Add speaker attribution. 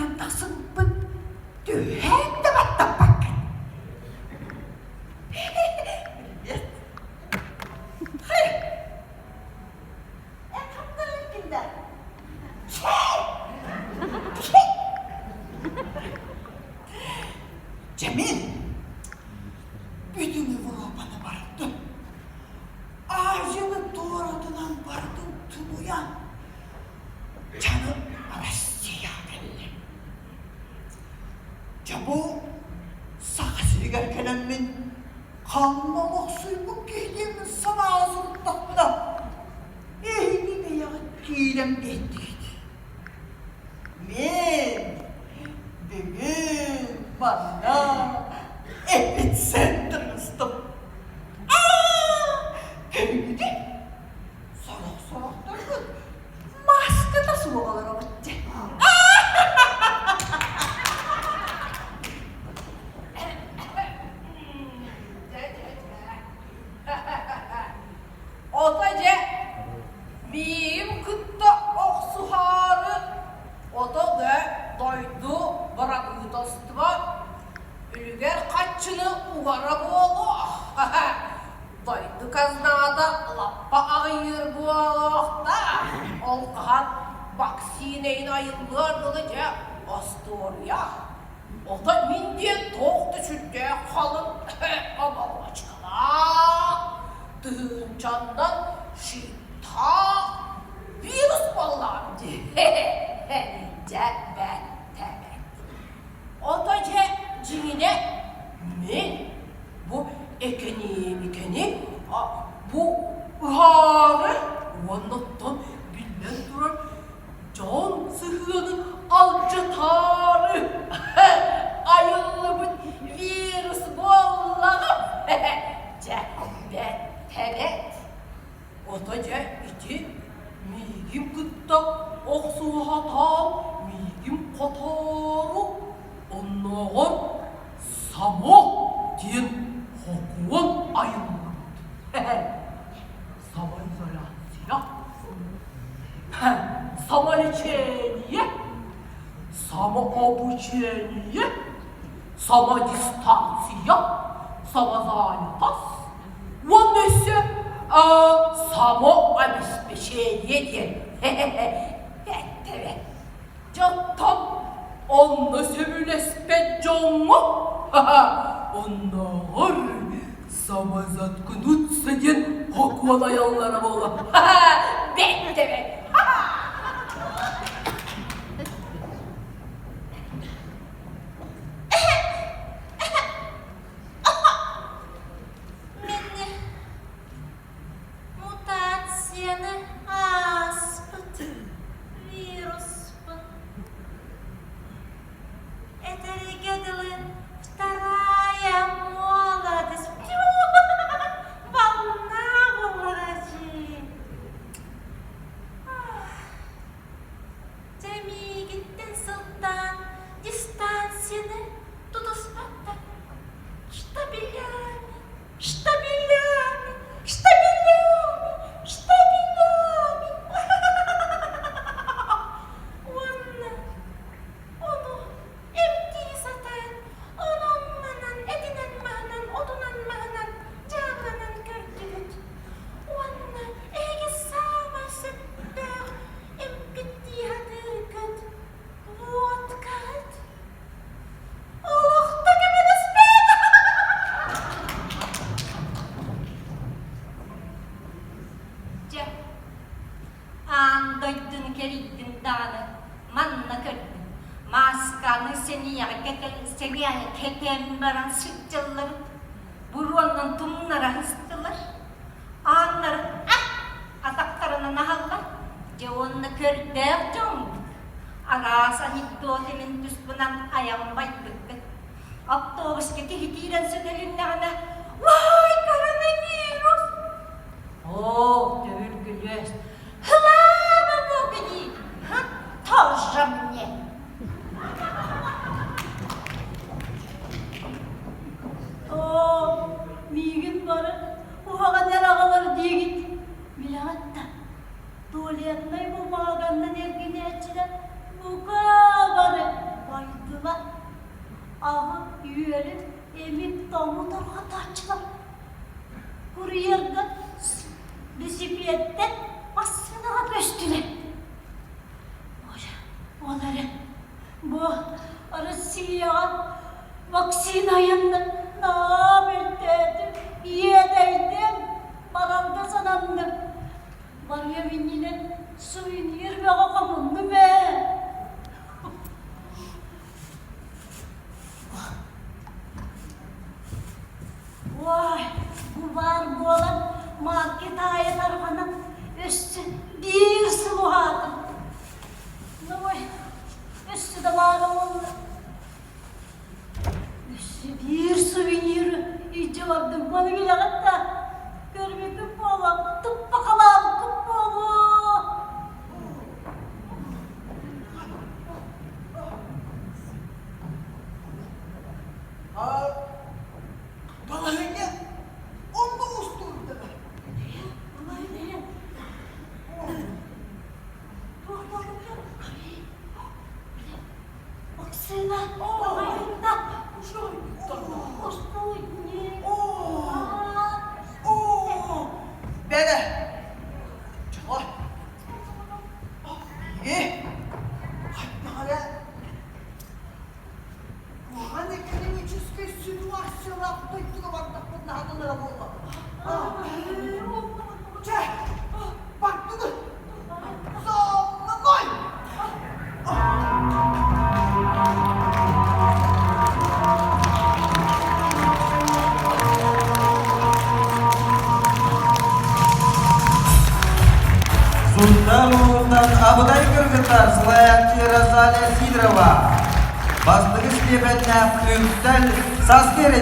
Speaker 1: киирэн тахсыбыппын түһээн да баттаппаккын. Привет. Хайа? Эн хаптарыҥ кимдэ? Дьэ мин бүтүн Европаны бардым. Азияны туоратынан бардым тулуйан. Дьаным Россия кэллим. Дьэ бу Саха сиригэр кэлэммин ханна олохсуйбут киһи диэммин санаа суруттахпына, эһиги бэйэҕит киирэн биэрдигит. Мин бүгүн манна эпицентр ыстым. Көрүҥүтэ сорох-сорохторбут маската суох олоробут дьэ.
Speaker 2: Ото дьэ, миигин кытта охсуһаары ото да дойду бырабыыталыстыба үлүгэр хаччыны угара буолуо. Дойду казната лаппа аҕыйыыр буолуохтаах. Ол хаһан вакцина айыллыар дылы дьэ остуоруйа. Оттон мин диэн туох да сүрдээх халыҥ оболочкалаах, тыһыынчаннан щиттаах вирус буоллаҕым дии. Дьэ, бэт-тэбэт. Ото дьэ, дьиҥинэ, мин бу экэниэмикэни бу ыһаары уонна оттон биллэн турар дьон сыһыанын алдьатаары айыллыбыт вирус буоллаҕым. Дьэ, бэт-тэбэт. Ото дьэ ити миигин кытта охсуһатаан миигин хотоору оннооҕор само диэн хокуон айыллыбыт. Самоизоляция, самолечение, самообучение, самодистанция, самозанятость уонна өссө самообеспечение диэн эттэрэ. Дьоттон онно сөбүлэспэт дьоҥҥо оннооҕор самозаткнуться диэн хокуон айаллара буолла. Бэт да бэт.
Speaker 3: Мин мутацияны ааспыт вируспун. Этэргэ дылы вторая молодость волна буоллаҕа дии. Дьэ миигиттэн сылтаан дистанцияны тутуспаттар. Штабелями, штабелями, штабелями, штабелями. Уонна ону эмтии сатаан, онон-манан, этинэн-маһынан, отунан-маһынан дьаабыланан көрдүбүт. Уонна эһиги саамай сөптөөх эмкит дии саныыргыт водкаҕыт Олох да көмөлөспөт! Дьэ, аан дойдуну кэрийдим даҕаны, манна көрдүм. Маасканы сэниэҕэ кэтэн, сэниэҕэ кэтэн баран сылдьалларын, буруоннан тумнара сыстылар. Ааннарын ах атахтарынан аһаллар. Дьэ уонна көрдөөх дьоҥҥут Араас анекдоты мин туспунан айаҕым байбыккыт. Автобуска киһи киирэн сөтөлүннэҕинэ, «Уай, коронавирус!» Оо, төбүргүлүөс! Слава Богу дии! Тоже мне!
Speaker 4: Оо, миигин бары уһаҕан эр аҕалар диигит. Билэҕит да, Туалетнай бумааганнан эргинээччилэр бука бары. Тому тарҕатааччылар курьерга бисипиэттэн массыынаҕа көстүлэр. Ол эрэн бу Россияҕа вакцина айанна наһаа мөлтөөтүм, иэдэйдим, барарга сананным. Барыам иннинэ сувенир бөҕө хомуннум ээ. Уой, бу баар буолан маркет аайы тарҕанан өссө биир сыл уһаатым. Ой, өссө да баара буолла. Өссө биир сувениры илдьэ бардым, маны билэҕит да, көрбүккүт буолуо, туппахалаабыккыт буолуо.
Speaker 1: Балаһыанньа онно устурда.
Speaker 4: Балаһыанньа туох буолбута? Вакцина айында.
Speaker 1: Бэрэ. Чоҕо. Биһиги хайдах эрэ куһаҕан экономическай ситуациялаах дойдуга бардахпыт наадалара буолла. Чэ, бардыбыт. Сонной!
Speaker 5: Сунтаар улууһунан абытай кыргыттар салайааччы Розалия Сидорова. Бастакы степеннээх үктэл Саскы эрэ.